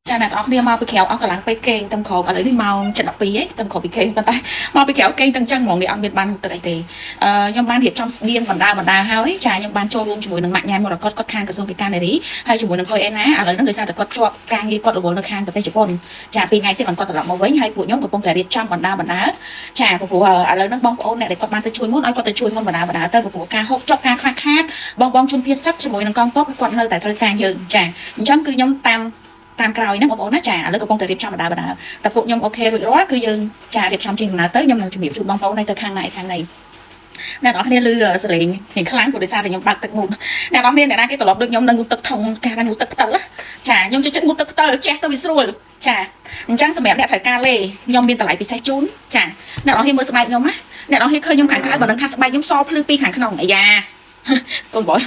ចាអ្នកទាំងអស់គ្នាមកពីក្រៅអស់កម្លាំងពេលគេងទាំងក្រោកឥឡូវនេះម៉ោង7:12ហីទាំងក្រោកពីគេងប៉ុន្តែមកពីក្រៅគេងទាំងចឹងហ្មងនេះអត់មានបានទឹកអីទេអឺខ្ញុំបានរៀបចំស្បៀងបណ្ដាបណ្ដាហើយចាខ្ញុំបានចូលរួមជាមួយនឹងម៉ាក់ញ៉ែមរកតគាត់ខាងក្រសួងកិច្ចការនារីហើយជាមួយនឹងកុយអេណាឥឡូវហ្នឹងដោយសារតែគាត់ជាប់ការងារគាត់រវល់នៅខាងប្រទេសជប៉ុនចាពីថ្ងៃទៀតបានគាត់ត្រឡប់មកវិញហើយពួកខ្ញុំកំពុងតែរៀបចំបណ្ដាបណ្ដាចាព្រោះឥឡូវហ្នឹងបងប្អូនអ្នកដែលគាត់បានទៅជួយមុនឲ្យគាត់ទៅជួយមុនបណ្ដាបណ្ដាទៅព្រោះការហូបចុកការខ្វះខាតបងបងជនភៀសសឹកជាមួយនឹងកងទ័ពគឺគាត់នៅតែត្រូវការយើងចាអញ្ចឹងគឺខ្ញុំតាម តាមក្រោយណាបងប្អូនណាចាឥឡូវកំពុងតែរៀបចំបណ្ដាបណ្ដាតែពួកខ្ញុំOK រួចរាល់គឺយើងចារៀបចំចេញដំណើរទៅខ្ញុំនឹងជំរាបជូនបងប្អូននៅទៅខាងណាឯខាងណីអ្នកនរគ្នាលឺសលេងរៀងខ្លាំងព្រោះដោយសារតែខ្ញុំបើកទឹកងូតអ្នកនរគ្នាអ្នកណាគេត្រឡប់ដូចខ្ញុំនៅងូតទឹកធុងគេហៅងូតទឹកផ្តិលណាចាខ្ញុំចូលចិត្តងូតទឹកផ្តិលចេះទៅវាស្រួលចាអញ្ចឹងសម្រាប់អ្នកត្រូវការលេខ្ញុំមានតម្លៃពិសេសជូនចាអ្នកនរគ្នាមើលស្បែកខ្ញុំណាអ្នកនរគ្នាឃើញខ្ញុំខាងក្រៅបើនឹងថាស្បែកខ្ញុំសភ្លឺពីខាងក្នុងអាយ៉ា កូនបង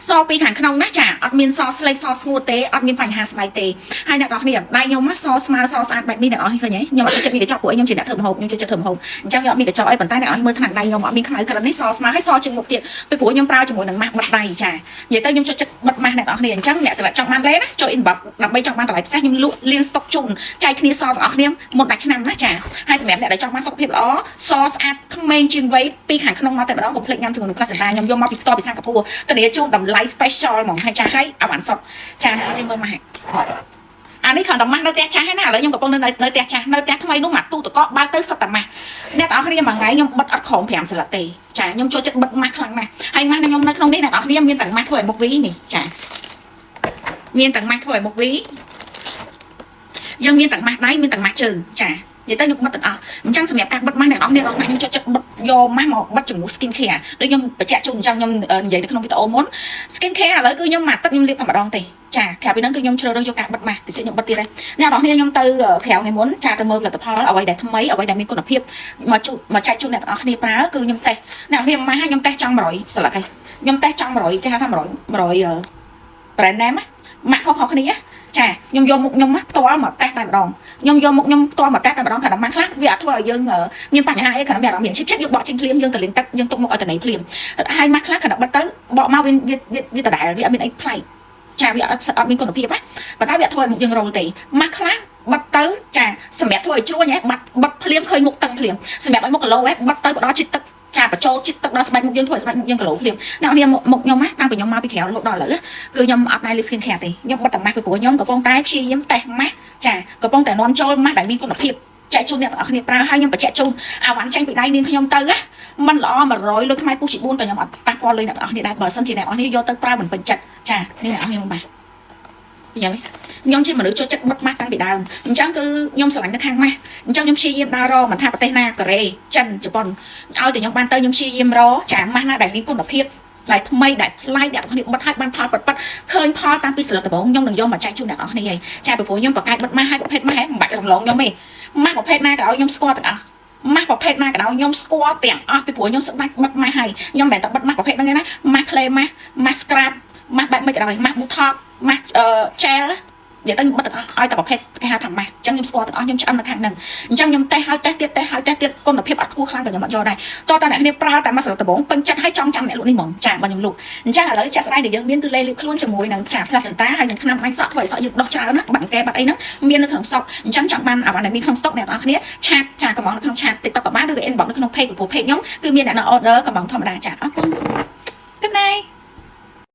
សពីខាងក្នុងណាចាអត់មានសស្លេកសស្ងួតទេអត់មានបញ្ហាស្បែកទេហើយអ្នកនរគ្នាដៃខ្ញុំសស្មើសស្អាតបែបនេះអ្នកនរគ្នាឃើញទេខ្ញុំអត់ចិត្តមានកញ្ចក់ព្រោះខ្ញុំជាអ្នកធ្វើម្ហូបខ្ញុំចូលចិត្តធ្វើម្ហូបអញ្ចឹងខ្ញុំអត់មានកញ្ចក់អីប៉ុន្តែអ្នកនរមើលថ្នាក់ដៃខ្ញុំអត់មានខ្មៅក្រិននេះសស្មើហើយសជាងមុខទៀតពីព្រោះខ្ញុំប្រើជាមួយនឹងម៉ាស់បិទដៃចានិយាយទៅខ្ញុំចូលចិត្តបិទម៉ាស់អ្នកនរគ្នាអញ្ចឹងអ្នកសម្រាប់ចង់បានលេណាចូល inbox ដើម្បីចង់បានតម្លៃពិសេសខ្ញុំលក់លៀងស្តុកជូនចែកគ្នាសទាំងអស់គ្នាមុនដាច់ឆ្នាំណាចាហើយសម្រាប់អ្នកដែលចង់បានសុខភាពល្អសស្អាតក្មេងជាងវ័យពីខាងក្នុងមកតែម្ដងកុំភ្លេចញ៉ាំជាមួយនឹង placenta ខ្ញុំយកមកពីផ្ទាល់ពីសិង្ហបុរីធានាជូនតម្លៃ special ហ្មងហើយចាឲ្យអាវ៉ាន់សុតចាអ្នកនេះមើលមកអានេះគ្រាន់តែម៉ាស់នៅផ្ទះចាស់ហ្នឹងណាឥឡូវខ្ញុំកំពុងនៅនៅផ្ទះចាស់នៅផ្ទះថ្មីនោះមកទូតកកបើកទៅសុទ្ធតែម៉ាស់អ្នកទាំងអស់គ្នាមួយថ្ងៃខ្ញុំបិទអត់ក្រោម5សន្លឹកទេចាខ្ញុំចូលចិត្តបិទម៉ាស់ខ្លាំងណាស់ហើយម៉ាស់ខ្ញុំនៅក្នុងនេះអ្នកទាំងអស់គ្នាមានទាំងម៉ាស់ធ្វើឲ្យមុខវីនេះចាមានទាំងម៉ាស់ធ្វើឲ្យមុខវីយើងមានទាំងម៉ាស់ដៃមានទាំងម៉ាស់ជើងចានិយាយទៅខ្ញុំបិទទាំងអស់អញ្ចឹងសម្រាប់ការបិទម៉ាស់អ្នកនរគ្នារាល់ថ្ងៃខ្ញុំចូលចិត្តបិទយកម៉ាស់មកបិទជំនួស skin care ដូចខ្ញុំបញ្ជាក់ជូនអញ្ចឹងខ្ញុំនិយាយនៅក្នុងវីដេអូមុន skin care ឥឡូវគឺខ្ញុំមួយអាទិត្យខ្ញុំលាបតែម្ដងទេចាក្រៅពីហ្នឹងគឺខ្ញុំជ្រើសរើសយកការបិទម៉ាស់តិចខ្ញុំបិទទៀតហើយអ្នកនរគ្នាខ្ញុំទៅក្រៅថ្ងៃមុនចាទៅមើលផលិតផលអ្វីដែលថ្មីអ្វីដែលមានគុណភាពមកជូមកចែកជូនអ្នកទាំងអស់គ្នាប្រើគឺខ្ញុំតេស្តអ្នកនរគ្នាម៉ាស់ខ្ញុំតេស្តចង់100ស្លឹកហើយខ្ញុំតេស្តចង់100គេហៅថា100 100 brand name ម៉ាក់ខុសៗគ្នាចាខ្ញុំយកមុខខ្ញុំផ្ទាល់មកតេស្តតែម្ដងខ្ញុំយកមុខខ្ញុំផ្ទាល់មកតេស្តតែម្ដងគ្រាន់តែម៉ាក់ខ្លះវាអត់ធ្វើឲ្យយើងមានបញ្ហាអីគ្រាន់តែមានអារម្មណ៍រៀងឈិបឈិបយើងបកចេញភ្លាមយើងទៅលាងទឹកយើងទុកមុខឲ្យតនៃភ្លាមហើយម៉ាក់ខ្លះគ្រាន់តែបិទទៅបកមកវាវាវាដដែលវាអត់មានអីប្លែកចាវាអត់អត់មានគុណភាពណាប៉ុន្តែវាអត់ធ្វើឲ្យមុខយើងរោលទេម៉ាក់ខ្លះបិទទៅចាសម្រាប់ធ្វើឲ្យជ្រួញហ៎បាត់បិទភ្លាមឃើញមុខតឹងភ្លាមសម្រាប់ឲ្យមុខគីឡូហ៎បិទទៅផ្ដល់ជាតិទឹកចាបញ្ចូលជាតិទឹកដល់ស្បែកមុខយើងធ្វើឲ្យស្បែកមុខយើងគីឡូភ្លាមអ្នកនាងមុខខ្ញុំណាតាំងពីខ្ញុំមកពីក្រៅរហូតដល់ឥឡូវគឺខ្ញុំអត់ដែរលាប skin care ទេខ្ញុំបិទតែម៉ាស់ពីព្រោះខ្ញុំកំពុងតែព្យាយាមតេស្តម៉ាស់ចាកំពុងតែនាំចូលម៉ាស់ដែលមានគុណភាពចែកជូនអ្នកទាំងអស់គ្នាប្រើហើយខ្ញុំបញ្ជាក់ជូនអាវ៉ាន់ចេញពីដៃនាងខ្ញុំទៅណាมันល្អ100លុយខ្មែរពុះជា4ក៏ខ្ញុំអត់ប៉ះពាល់លុយអ្នកទាំងអស់គ្នាដែរបើសិនជាអ្នកទាំងអស់គ្នាយកទៅប្រើមិនពេញចិត្តចានេះអ្នកទាំងអស់គ្នាមកបាទញ៉ាំខ្ញុំជាមនុស្សចូលចិត្តបិទម៉ាស់តាំងពីដើមអញ្ចឹងគឺខ្ញុំស្រឡាញ់នៅខាងម៉ាស់អញ្ចឹងខ្ញុំព្យាយាមដើររកមិនថាប្រទេសណាកូរ៉េចិនជប៉ុនឲ្យតែខ្ញុំបានទៅខ្ញុំព្យាយាមរកចាម៉ាស់ណាដែលមានគុណភាពដែលថ្មីដែលប្លែកអ្នកទាំងគ្នាបិទឲ្យបានផលពិតពិតឃើញផលតាំងពីស្លឹកដំបូងខ្ញុំនឹងយកមកចែកជូនអ្នកទាំងគ្នាហើយចាពីព្រោះខ្ញុំបកកាយបិទម៉ាស់ឲ្យប្រភេទម៉ាស់មិនបាច់រំលងខ្ញុំទេម៉ាស់ប្រភេទណាក៏ដោយខ្ញុំស្គាល់ទាំងអស់ម៉ាស់ប្រភេទណាក៏ដោយខ្ញុំស្គាល់ទាំងអស់ពីព្រោះខ្ញុំស្ដាច់បិទម៉ាស់ហើយខ្ញុំមិនមែនតែបិទម៉ាស់ប្រភេទហ្នឹងទេណាម៉ាស់ clay ម៉ាស់ម៉ាស់ scrub ម៉ាស់បែបមិនក៏ដោយម៉ាស់ botox ម៉ាស់អឺ gel និយាយទៅបិទទាំងអស់ឲ្យតែប្រភេទគេហៅថាម៉ាស់អញ្ចឹងខ្ញុំស្គាល់ទាំងអស់ខ្ញុំឆ្អិននៅខាងហ្នឹងអញ្ចឹងខ្ញុំតេស្តហើយតេស្តទៀតតេស្តហើយតេស្តទៀតគុណភាពអត់ខ្ពស់ខ្លាំងក៏ខ្ញុំអត់យកដែរតោះតែអ្នកគ្នាប្រើតែមួយស្លឹកដំបូងពេញចិត្តហើយចង់ចាំអ្នកលក់នេះហ្មងចាបើខ្ញុំលក់អញ្ចឹងឥឡូវចាក់ស្ដែងដែលយើងមានគឺលេលាបខ្លួនជាមួយនឹងចា placenta ហើយនឹងថ្នាំបាញ់សក់ធ្វើឲ្យសក់យើងដុះច្រើនណាបាក់កែបាត់អីហ្នឹងមាននៅក្នុងស្តុកអញ្ចឹងចង់បានអាវ៉ាន់ដែលមានក្នុងស្តុកអ្នកនរគ្នាchat ចាកំងនៅក្នុង chat TikTok ក៏បានឬក៏ inbox នៅក្នុង page ព្រោះ page ខ្ញុំគឺមានអ្នកនៅ order កំងធម្មតាចាអរគុណ Good night.